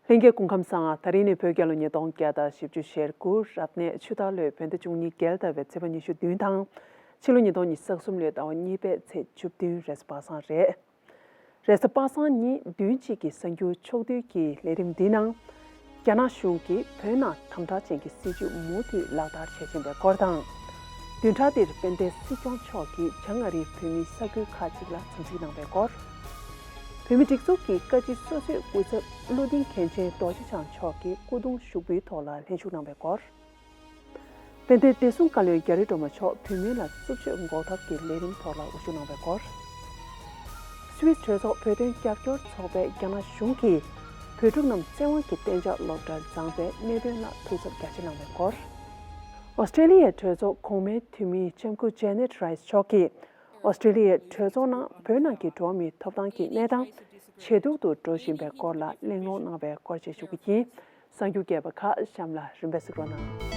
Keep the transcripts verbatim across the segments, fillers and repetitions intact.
ལྷན་རྒྱས་སྐུ་ཁམས་བཟང་། ད་རིང་ནི་བོད་རྒྱལ་ལོ་ཉིས་སྟོང་བརྒྱ་དང་བཞི་བཅུ་ཞེ་དགུ་རབ་གནས་ཆུ་སྟག་ལོའི་བོད་ཟླ་བཅུ་གཉིས་རྒྱལ་ཟླ་བའི་ཚེས་པ་ཉི་ཤུ་བདུན་དང་། ཕྱི་ལོ་ཉིས་སྟོང་ཉི་ཤུ་རྩ་གསུམ་ལོའི་ཟླ་བ་གཉིས་པའི་ཚེས་བཅུ་བདུན་རེས་གཟའ་པ་སངས་རེད། རེས་གཟའ་པ་སངས་ཉིན་བདུན་གཅིག་གི་གསར་འགྱུར་ཕྱོགས་བསྡུས་ཀྱི་ལས་རིམ་འདིའི་ནང་། རྒྱ་ནག་གཞུང་གིས་བོད་ནང་དམ་དྲག་ཅན་གྱི་སྲིད་བྱུས་མུ་མཐུད་ལག་བསྟར་བྱེད་བཞིན་པའི་སྐོར་དང་། བདུན་ཕྲག་འདིར་དཔལ་ལྡན་སྲིད་སྐྱོང་མཆོག་གིས་བྱང་ཨ་རིའི་བོད་མིའི་ས་ཁུལ་ཁག་ཅིག་ལ་འཚམས་གཟིགས་གནང་བའི་སྐོར། བོད་མི་སྒྲིག་འཛུགས་ཀྱི་བཀའ་སྤྱི་སོ་སོའི་སྐུ་ཚབ་བློ་མཐུན་མཁན་ཆེན་རྡོ་རྗེ་འཆང་མཆོག་གིས་སྐུ་གདུང་ཞུགས་འབུལ་ཐོག་ལ་ལྷན་ཞུགས་གནང་བའི་སྐོར། དཔལ་ལྡན་བདེ་སྲུང་བཀའ་བློན་རྒྱ་རི་སྒྲོལ་མ་མཆོག་བོད་མི་ལ་རྩུབ་སྤྱོད་འགོག་ཐབས་ཀྱི་ལས་རིམ་ཐོག་ལ་དབུ་བཞུགས་གནང་བའི་སྐོར། སུད་སི་གྲོས་ཚོགས་བོད་དོན་རྒྱབ་སྐྱོར་ཚོགས་པས་རྒྱ་ནག་གཞུང་གིས་བོད་ཕྲུག་རྣམས་བཙན་དབང་གིས་གཏན་འཇགས་སློབ་གྲྭར་བརྫངས་པའི་གནད་དོན་ལ་ཐུགས་འཚབ་རྒྱ་ཆེ་གནང་བའི་སྐོར། ཨོ་སི་ཀྲེ་ལི་ཡའི་གྲོས་ཚོགས་གོང་མའི་འཐུས་མི་ལྕམ་སྐུ་ཇེ་ནེད་རའི་སི་མཆོག་གིས་ཨོ་སི་ཀྲེ་ལི་ཡའི་གྲོས་ཚོགས་ནང་བོད་ནང་གི་འགྲོ་བ་མིའི་ཐོབ་ཐང་གི་གནས་སྟངས་ཇེ་སྡུག་ཏུ་འགྲོ་བཞིན་པའི་སྐོར་ལ་གླེང་སློང་གནང་བའི་སྐོར་བཅས་ཞུ་རྒྱུ་ཡིན། གསར་འགྱུར་རྒྱས་པ་ཁག་གཤམ་ལ་རིམ་པས་གཟིགས་རོགས་གནང་།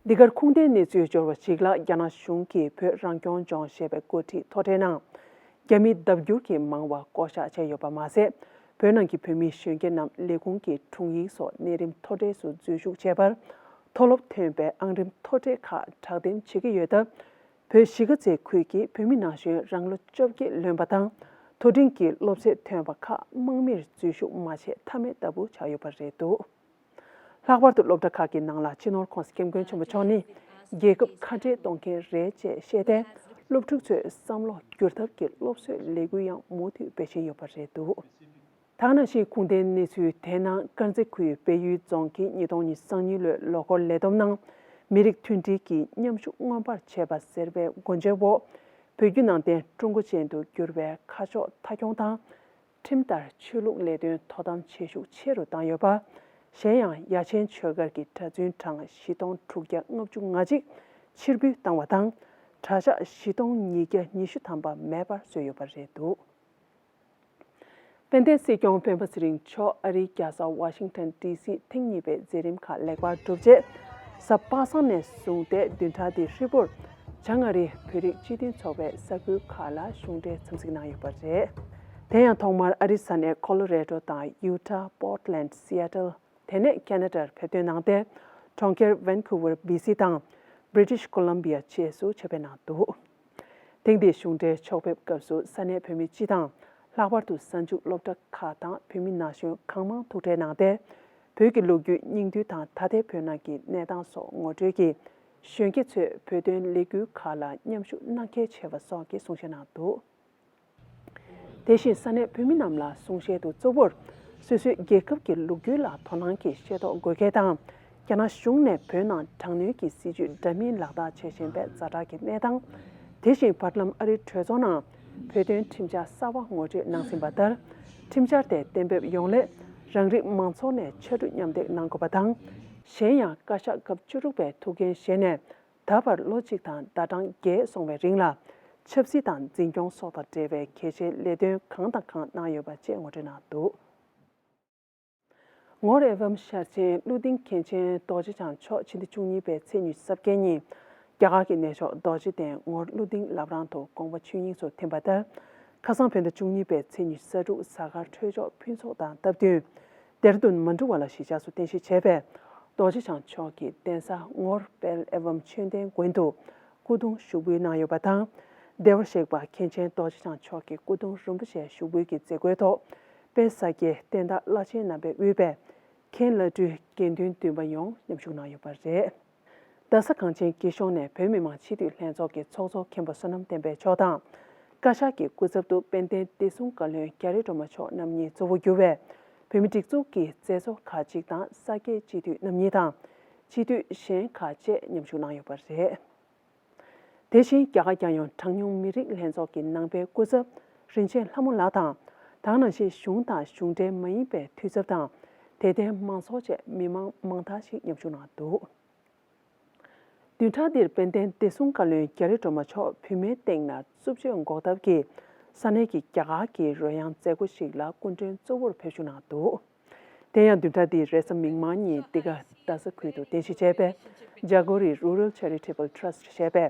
འདི་གར་ཁུངས་ལྡན་གནས་ཚུལ་འབྱོར་བ་ཞིག་ལ། རྒྱ་ནག་གཞུང་གིས་བོད་རང་སྐྱོང་ལྗོངས་ཞེས་པའི་འགོ་ཁྲིད་མཐོ་གྲས་ནང་། རྒྱ་མིའི་ལྡབ་འགྱུར་གྱིས་མང་བ་བསྐོ་གཞག་བྱས་ཡོད་པ་མ་ཟད། བོད་ནང་གི་བོད་མི་གཞོན་སྐྱེས་རྣམས་ལས་ཁུངས་ཀྱི་དྲུང་ཡིག་སོགས་གནས་རིམ་མཐོ་གྲས་སུ་འཛུལ་ཞུགས་བྱེད་པར། མཐོ་སློབ་ཐོན་པའི་ཨང་རིམ་མཐོ་གྲས་ཁག་དྲག་འདེམས་བྱེད་ཀྱི་ཡོད་སྟབས། བོད་གཞིས་ཀ་རྩེ་ཁུལ་གྱི་བོད་མི་ན་གཞོན་རང་ལོ་བཅོ་བརྒྱད་ལོན་པ་དང་། མཐོ་འབྲིང་གི་སློབ་ཚད་ཐོན་པ་ཁག་དམག་མིར་འཛུལ་ཞུགས་མ་བྱས་ཐབས་མེད་ལྟ་བུ་ཆགས་ཡོད་པ་རེད་འདུག་ལྷག་པར་དུ་སློབ་གྲྭ་ཁག་གི་ནང་ལ་སྤྱི་ནོར་༸གོང་ས་༸སྐྱབས་མགོན་ཆེན་པོ་མཆོག་ནི་རྒྱལ་ཁབ་ཁ་བྲལ་གཏོང་མཁན་རེད་ཅེས་བཤད་དེ། སློབ་ཕྲུག་ཚོས་བསམ་བློ་བསྒྱུར་ཐབས་ཀྱི་སློབ་གསོའི་ལས་འགུལ་ཡང་མུ་མཐུད་སྤེལ་བཞིན་ཡོད་པ་རེད་འདུག་ད་ག་ནང་བཞིན་ཁུངས་ལྡན་གནས་ཚུལ། དེ་ནང་དཀར་མཛེས་ཁུལ་སྦས་ཡུལ་རྫོང་གི་ཉིས་སྟོང་ཉི་ཤུ་རྩ་གཉིས་ལོའི་ལོ་འཁོར་ལས་བསྡོམས་ནང་། མི་རིགས་མཐུན་སྒྲིལ་གྱི་མཉམ་ཞུགས་མངོན་པར་བྱས་པ་ཟེར་བའི་སྒོ་འབྱེད་འོག་བོད་བརྒྱུད་ནང་བསྟན་ཀྲུང་གོ་ཅན་དུ་བསྒྱུར་བའི་ཁ་ཕྱོགས་མཐའ་འཁྱོངས་དང་། ཁྲིམས་ལྟར་ཆོས་ལུགས་ལས་དོན་དོ་དམ་བྱེད་ཤུགས་ཆེ་རུ་བཏང་ཡོད་པ། གཞན་ཡང་ཡ་ཆེན་ཆོས་སྒར་གྱི་གྲྭ་བཙུན་གྲངས་བཞི་སྟོང་དྲུག་བརྒྱ་ལྔ་བཅུ་ང་གཅིག་ཕྱིར་འབུད་བཏང་བ་དང་། གྲྭ་ཤག་བཞི་སྟོང་ཉིས་བརྒྱ་ཉི་ཤུ་ཐམ་པ་མེད་པར་བཟོས་ཡོད་པ་རེད་འདུག་དཔལ་ལྡན་སྲིད་སྐྱོང་སྤེན་པ་ཚེ་རིང་མཆོག་ཨ་རིའི་རྒྱལ་ས་ཝ་ཤིང་ཊོན་ཌི་སི་ཐེངས་གཉིས་པའི་མཛད་རིམ་ཁག་ལེགས་པར་གྲུབ་རྗེས། གཟའ་པ་སངས་ནས་བཟུང་སྟེ་བདུན་ཕྲག་འདིའི་ཧྲིལ་པོར། བྱང་ཨ་རིའི་བོད་རིགས་སྤྱི་མཐུན་ཚོགས་པའི་ས་ཁུལ་ཁག་ལ་གཞུང་འབྲེལ་འཚམས་གཟིགས་གནང་ཡོད་པ་རེད། དེ་ཡང་ཐོག་མར་ཨ་རི་ས་གནས་ཁོ་ལོ་རེ་ཌོ་དང་ཡུ་ཊ། པོར་ཊི་ལེན་ཌི། སི་ཨེ་ཊལ། དེ་ནས་ཁེ་ན་ཌར་ཕེབས་ཐོན་གནང་སྟེ། གྲོང་ཁྱེར་ཝན་ཁུ་ཝར་བྷི་སི་དང་། བྷི་རི་ཊིཤ་ཀོ་ལམ་བྷི་ཡ་བཅས་སུ་ཆེད་ཕེབས་གནང་འདུག་ཐེངས་འདིའི་གཞུང་འབྲེལ་ཕྱོགས་ཕེབས་སྐབས་སུ་ས་གནས་བོད་མི་སྤྱི་དང་། ལྷག་པར་དུ་གསར་འཇུག་སློབ་གྲྭ་ཁག་དང་བོད་མི་ན་གཞོན་གང་མང་ཐུག་འཕྲད་གནང་སྟེ། བོད་ཀྱི་ལོ་རྒྱུས་སྙིང་བསྡུས་དང་ད་ལྟའི་བོད་ནང་གི་གནས་སྟངས་སོགས་ངོ་སྤྲོད་ཀྱིས། གཞོན་སྐྱེས་ཚོས་བོད་དོན་ལས་འགུལ་ཁག་ལ་མཉམ་ཞུགས་གནང་གལ་ཆེ་བ་སོགས་ཀྱི་གསུང་བཤད་གནང་འདུག་དེ་བཞིན་ས་གནས་བོད་མི་རྣམས་ལ་གསུང་བཤད་དུ་གཙོ་བོར། སོ་སོའི་རྒྱལ་ཁབ་ཀྱི་ལོ་རྒྱུས་ལ་དོ་སྣང་གིས་ཤེས་རྟོགས་དགོས་གལ་དང་། རྒྱ་ནག་གཞུང་ནས་བོད་ནང་དྲག་གནོན་གྱི་སྲིད་བྱུས་འདྲ་མིན་ལག་བསྟར་བྱེད་བཞིན་པའི་ཛ་དྲག་གི་གནས་སྟངས། དེ་བཞིན་བར་ལམ་ཨ་རིའི་གྲོས་ཚོགས་ནང་བོད་དོན་ཁྲིམས་འཆར་གསར་པ་ངོ་སྤྲོད་གནང་ཟིན་པ་ལྟར། ཁྲིམས་འཆར་དེ་གཏན་འབེབས་ཡོང་སླད་རང་རིགས་མང་ཚོགས་ནས་ཕྱར་གྲུ་མཉམ་འདེགས་གནང་དགོས་པ་དང་། གཞན་ཡང་བཀའ་ཤག་སྐབས་བཅུ་དྲུག་པའི་ཐུགས་འགན་བཞེས་ནས། ད་བར་ལོ་གཅིག་དང་ཟླ་གྲངས་བརྒྱད་སོང་བའི་རིང་ལ། ཆབ་སྲིད་དང་འཛིན་སྐྱོང་སོགས་དང་འབྲེལ་བའི་གལ་ཆེའི་ལས་དོན་གང་དང་གང་གནང་ཡོད་པ་བཅས་ངོ་སྤྲོད་གནང་འདུག་ངོར་ཨེ་ཝམ་ཤར་ཆེན་ཀླུ་ལྡིང་མཁན་ཆེན་རྡོ་རྗེ་འཆང་མཆོག་ཕྱི་ཟླ་བཅུ་གཉིས་པའི་ཚེས་ཉི་ཤུ་རྩ་བརྒྱད་ཉིན། རྒྱ་གར་གྱི་གནས་མཆོག་རྡོ་རྗེ་གདན་ངོར་ཀླུ་ལྡིང་བླ་བྲང་དུ་དགོངས་པ་ཆོས་དབྱིངས་སུ་ཐིམ་པ་ལྟར། ཁ་སང་བོད་ཟླ་བཅུ་གཉིས་པའི་ཚེས་ཉི་ཤུ་རྩ་དྲུག་གཟའ་སྐར་འཕྲོད་སྦྱོར་ཕུན་ཚོགས་དང་སྟབས་བསྟུན། ལྡེ་ར་ལྡུན་མ་འགྲུལ་བ་ལ་གཞིས་ཆགས་སུ་རྟེན་གཞི་བྱས་པའི་རྡོ་རྗེ་འཆང་མཆོག་གི་གདན་ས་ངོར་དཔལ་ཨེ་ཝམ་ཆོས་ལྡན་དགོན་དུ་སྐུ་གདུང་ཞུགས་འབུལ་གནང་ཡོད་པ་དང་། བདེ་བར་གཤེགས་པ་མཁན་ཆེན་རྡོ་རྗེ་འཆང་མཆོག་གི་སྐུ་གདུང་རིན་པོ་ཆེ་ཞུགས་འབུལ་གྱི་མཛད་སྒོའི་ཐོག་དཔལ་ས་སྐྱའི་བསྟན་བདག་བླ་ཆེན་རྣམ་པས་དབུས་པའི་མཁན་བླ་སྤྲུལ་དགེ་འདུན་བདུན་པ་ཡོངས་མཉམ་ཞུགས་གནང་ཡོད་པ་རེད། རྡ་ས་གངས་ཅན་སྐྱིད་གཤོངས་ནས་བོད་མི་མང་སྤྱི་འཐུས་ལྷན་ཚོགས་ཀྱི་ཚོགས་གཙོ་མཁན་པོ་བསོད་ནམས་བསྟན་འཕེལ་མཆོག་དང་། བཀའ་ཤག་གི་སྐུ་ཚབ་ཏུ་དཔལ་ལྡན་བདེ་སྲུང་བཀའ་བློན་རྒྱ་རི་སྒྲོལ་མ་མཆོག་རྣམ་གཉིས་གཙོ་བོ་གྱུར་བའི་བོད་མི་སྒྲིག་འཛུགས་ཀྱི་མཛད་གཙོ་ཁག་ཅིག་དང་ས་སྐྱའི་སྤྱི་འཐུས་རྣམ་གཉིས་དང་། སྤྱི་འཐུས་གཞན་ཁག་བཅས་མཉམ་ཞུགས་གནང་ཡོད་པ་རེད། དེ་བཞིན་རྒྱ་གར་རྒྱལ་ཡོངས་གྲངས་ཉུང་མི་རིགས་ལྷན་ཚོགས་ཀྱི་ནང་པའི་སྐུ་ཚབ་རིན་ཆེན་ལྷ་མོ་ལགས་དང་། ད་ག་ནང་བཞིན་གཞུང་དང་གཞུང་འབྲེལ་མ་ཡིན་པའི་འཐུས་ཚབ་དང་། དད་ལྡན་མང་ཚོགས་བཅས་མི་མང་མང་དག་ཞིག་མཉམ་ཞུགས་གནང་འདུག་བདུན་ཕྲག་འདིར་དཔལ་ལྡན་བདེ་སྲུང་བཀའ་བློན་རྒྱ་རི་སྒྲོལ་མ་མཆོག་བུད་མེད་སྟེང་ན་རྩུབ་སྤྱོད་འགོག་ཐབས་ཀྱི་ ས་གནས་ཀྱི་རྒྱ་གར་གྱི་རོལ་དབྱངས་མཛད་སྒོ་ཞིག་ལ་སྐུ་མགྲོན་གཙོ་བོར་ཕེབས་བཞུགས་གནང་འདུག་དེ་ཡང་བདུན་ཕྲག་འདིའི་རེས་གཟའ་མིག་དམར་ཉིན་འདི་ག་རྡ་ས་ཁུལ་དུ་རྟེན་གཞི་བྱས་པའི་ཇ་གོ་རི་Rural Charitable Trust ཞེས་པའི་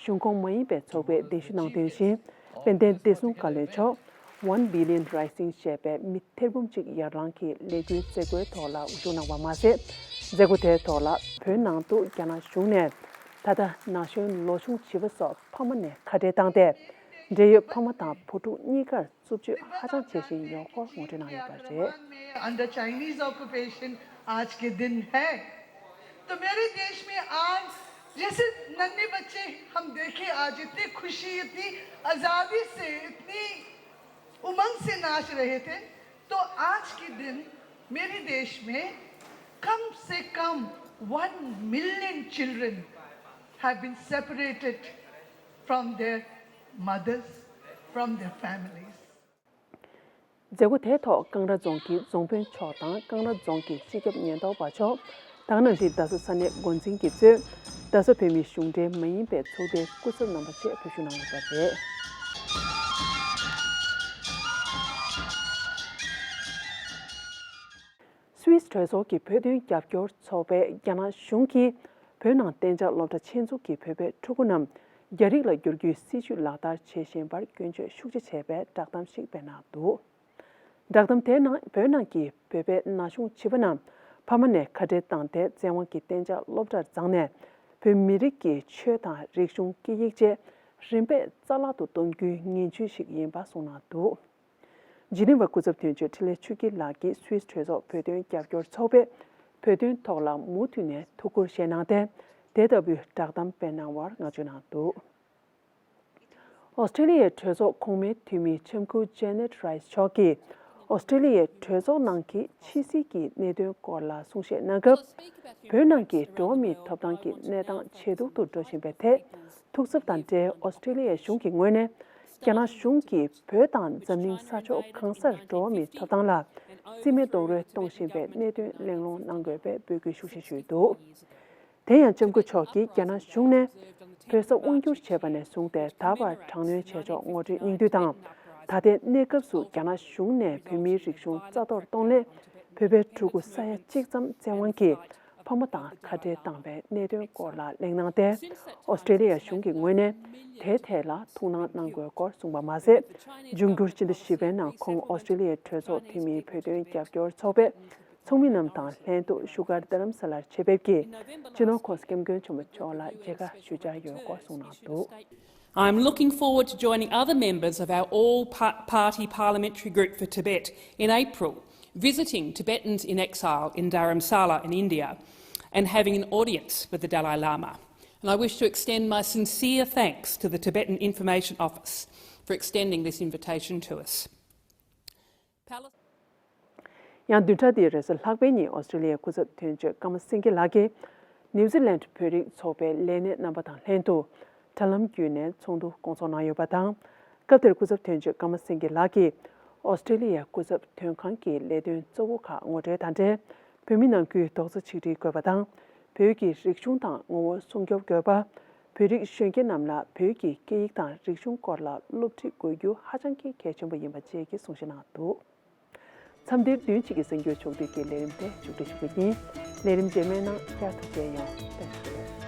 གཞུང་ཁོངས་མ་ཡིན་པའི་ཚོགས་པས་གདན་ཞུ་གནང་དོན་བཞིན། དཔལ་ལྡན་བདེ་སྲུང་བཀའ་བློན་མཆོག One Billion Rising ཞེས་པའི་མི་ཐེར་འབུམ་གཅིག་ཡར་ལངས་ཀྱི་ལས་འགུལ་མཛད་སྒོའི་ཐོག་ལ་དབུ་བཞུགས་གནང་བ་མ་ཟད། མཛད་སྒོ་དེའི་ཐོག་ལ་བོད་ནང་དུ་རྒྱ་ནག་གཞུང་ནས་ད་ལྟ་ན་གཞོན་ལོ་ཆུང་བྱིས་པ་སོགས་ཕ་མ་ནས་ཁ་བྲལ་བཏང་སྟེ། འབྲེལ་ཡོད་ཕ་མ་དང་བུ་ཕྲུག་གཉིས་ཀར་རྩུབ་སྤྱོད་ཧ་ཅང་བྱེད་བཞིན་ཡོད་སྐོར་ངོ་སྤྲོད་གནང་ཡོད་པ་རེད། under Chinese occupation आज के दिन है। तो मेरे देश में आज जैसे नन्हे बच्चे हम देखे, आज इतनी खुशी, इतनी आजादी से, इतनी उमंग से नाच रहे थे, तो आज के दिन मेरे देश में कम से कम one million children have been separated from their mothers, from their families. མཛད་སྒོ་དེའི་ཐོག་ཀང་ར་རྫོང་གི་རྫོང་དཔོན་མཆོག་དང་ཀང་ར་རྫོང་གི་སྤྱི་ཁྱབ་ཉེན་རྟོག་པ་མཆོག་དེ་ག་ནང་བཞིན་རྡ་ས་ས་གནས་འགོ་འཛིན་གྱིས་གཙོས་རྡ་ས་བོད་མིའི་གཞུང་འབྲེལ་མ་ཡིན་པའི་ཚོགས་སྡེའི་སྐུ་ཚབ་རྣམ་པ་བཅས་ཕེབས་བཞུགས་གནང་ཡོད་པ་རེད། སུད་སི་གྲོས་ཚོགས་ཀྱི་བོད་དོན་རྒྱབ་སྐྱོར་ཚོགས་པས་རྒྱ་ནག་གཞུང་གིས་བོད་ནང་གཏན་འཇགས་སློབ་གྲྭ་ཆེད་འཛུགས་ཀྱིས་བོད་པའི་ཕྲུ་གུ་རྣམས་རྒྱ་རིགས་ལ་བསྒྱུར་རྒྱུའི་སྲིད་བྱུས་ལག་བསྟར་བྱེད་བཞིན་པར་སྐྱོན་བརྗོད་ཤུགས་ཆེ་བྱས་པའི་བསྒྲགས་གཏམ་ཞིག་སྤེལ་གནང་འདུག་བསྒྲགས་གཏམ་དེའི་ནང་བོད་ནང་གི་བོད་པའི་ན་གཞོན་བྱིས་པ་རྣམས་ཕ་མ་ནས་ཁ་བྲལ་བཏང་སྟེ་བཙན་དབང་གིས་གཏན་འཇགས་སློབ་གྲྭར་བརྫངས་ནས། བོད་མི་རིགས་ཀྱི་ཆོས་དང་རིག་གཞུང་སྐད་ཡིག་བཅས་རིམ་པས་རྩ་བརླག་ཏུ་གཏོང་རྒྱུའི་ངན་ཇུས་ཤིག་ཡིན་པ་གསུངས་གནང་འདུག་ཇི་ནི་ཝ་སྐུ་ཚབ་དོན་གཅོད་འཕྲིན་ལས་ཆོས་སྐྱིད་ལགས་ཀྱིས་སུད་སི་གྲོས་ཚོགས་བོད་དོན་རྒྱབ་སྐྱོར་ཚོགས་པས་བོད་དོན་ཐོག་ལ་མུ་མཐུད་ནས་ཐུགས་ཁུར་བཞེས་གནང་སྟེ། དེ་ལྟ་བུའི་བསྒྲགས་གཏམ་སྤེལ་གནང་བར་བསྔགས་བརྗོད་གནང་འདུག་ཨོ་སི་ཀྲི་ལི་ཡའི་གྲོས་ཚོགས་གོང་མའི་འཐུས་མི་ལྕམ་སྐུ་ཇེ་ནེ་ཊི་རའི་སི་མཆོག་གིས་ཨོ་སི་ཀྲི་ལི་ཡའི་གྲོས་ཚོགས་ནང་གི་ཕྱི་སྲིད་ཀྱི་གནད་དོན་སྐོར་ལ་གསུང་བཤད་གནང་སྐབས། བོད་ནང་གི་འགྲོ་བ་མིའི་ཐོབ་ཐང་གི་གནས་སྟངས་ཇེ་སྡུག་ཏུ་འགྲོ་བཞིན་པའི་ཐད་ཐུགས་འཚབ་དང་འབྲེལ་ཨོ་སི་ཀྲི་ལི་ཡ་གཞུང་གི་ངོས་ནས་རྒྱ་ནག་གཞུང་གིས་བོད་དང་འཛམ་གླིང་ས་ཕྱོགས་གང་སར་འགྲོ་བ་མིའི་ཐོབ་ཐང་ལ་རྩིས་མེད་རྡོག་རོལ་གཏོང་བཞིན་པའི་གནད་དོན་གླེང་སློང་གནང་དགོས་པའི་འབོད་སྐུལ་ཤུགས་ཆེ་ཞུས་འདུག་དེ་ཡང་ལྕམ་སྐུ་མཆོག་གིས་རྒྱ་ནག་གཞུང་ནས་བོད་ས་དབང་བསྒྱུར་བྱས་པ་ནས་བཟུང་སྟེ་ད་བར་དྲག་གནོན་བྱས་ཕྱོགས་ངོ་སྤྲོད་སྙིང་བསྡུས་དང་། ད་ལྟའི་གནས་སྐབས་སུ་རྒྱ་ནག་གཞུང་ནས་བོད་མིའི་རིག་གཞུང་རྩ་གཏོར་གཏོང་སླད་བོད་པའི་ཕྲུ་གུ་ས་ཡ་གཅིག་ཙམ་བཙན་དབང་གིས་ཕ་མ་དང་ཁ་བྲལ་བཏང་བའི་གནད་དོན་སྐོར་ལ་གླེང་གནང་སྟེ། ཨོ་སི་ཀྲི་ལི་ཡ་གཞུང་གི་ངོས་ནས་དེའི་ཐད་ལ་ཐུགས་སྣང་གནང་དགོས་སྐོར་གསུངས་པ་མ་ཟད། འབྱུང་འགྱུར་སྤྱི་ཟླ་བཞི་པའི་ནང་ཁོང་ཨོ་སི་ཀྲི་ལི་ཡའི་གྲོས་ཚོགས་འཐུས་མིའི་བོད་དོན་རྒྱབ་སྐྱོར་ཚོགས་པའི་ཚོགས་མི་རྣམས་དང་ལྷན་དུ་བཞུགས་སྒར་རྡ་རམ་ས་ལར་ཆེད་ཕེབས་ཀྱིས་སྤྱི་ནོར་༸གོང་ས་༸སྐྱབས་མགོན་ཆེན་པོ་མཆོག་ལ་མཇལ་ཁ་ཞུ་འཆར་ཡོད་སྐོར་གསུངས་གནང་འདུག I'm looking forward to joining other members of our all pa- party parliamentary group for Tibet in April, visiting Tibetans in exile in Dharamsala in India and having an audience with the Dalai Lama. And I wish to extend my sincere thanks to the Tibetan Information Office for extending this invitation to us. ཡང་བདུན་ཕྲག་འདིའི་རེས་གཟའ་ལྷག་པའི་ཉིན་ཨོ་སི་ཀྲི་ལི་ཡའི་སྐུ་ཚབ་དོན་གཅོད་ཀརྨ་སེང་གེ་ལགས་ཀྱིས་ནིའུ་ཛི་ལན་བོད་རིགས་ཚོགས་པའི་ལས་སྣེ་རྣམ་པ་དང་ལྷན་དུ་དྲ་ལམ་བརྒྱུད་ནས་ཚོགས་འདུ་སྐོང་ཚོགས་གནང་ཡོད་པ་དང་། སྐབས་དེར་སྐུ་ཚབ་དོན་གཅོད་ཀརྨ་སེང་གེ་ལགས་ཀྱིས་ཨོ་སི་ཀྲི་ལི་ཡའི་སྐུ་ཚབ་དོན་ཁང་གི་ལས་དོན་གཙོ་བོ་ཁག་ངོ་སྤྲོད་དང་འབྲེལ། བོད་མི་ནང་ཁུལ་རྡོག་རྩ་ཆིག་སྒྲིལ་དགོས་པ་དང་། བོད་ཀྱི་རིག་གཞུང་དང་ངོ་བོ་སྲུང་སྐྱོབ་དགོས་པ། བོད་རིགས་གཞོན་སྐྱེས་རྣམས་ལ་བོད་ཀྱི་སྐད་ཡིག་དང་རིག་གཞུང་སྐོར་ལ་སློབ་ཁྲིད་དགོས་རྒྱུ་ཧ་ཅང་གི་གལ་ཆེན་པོ་ཡིན་པ་བཅས་ཀྱི་གསུང་བཤད་གནང་འདུག་མཚམས་འདིར་བདུན་གཅིག་གི་གསར་འགྱུར་ཕྱོགས་བསྡུས་ཀྱི་ལས་རིམ་དེ་མཇུག་སྒྲིལ་ཞུ་རྒྱུ་ཡིན། ལས་རིམ་རྗེས་མའི་ནང་བསྐྱར་དུ་མཇལ་ཡོང་། བཀྲ་ཤིས་བདེ་ལེགས།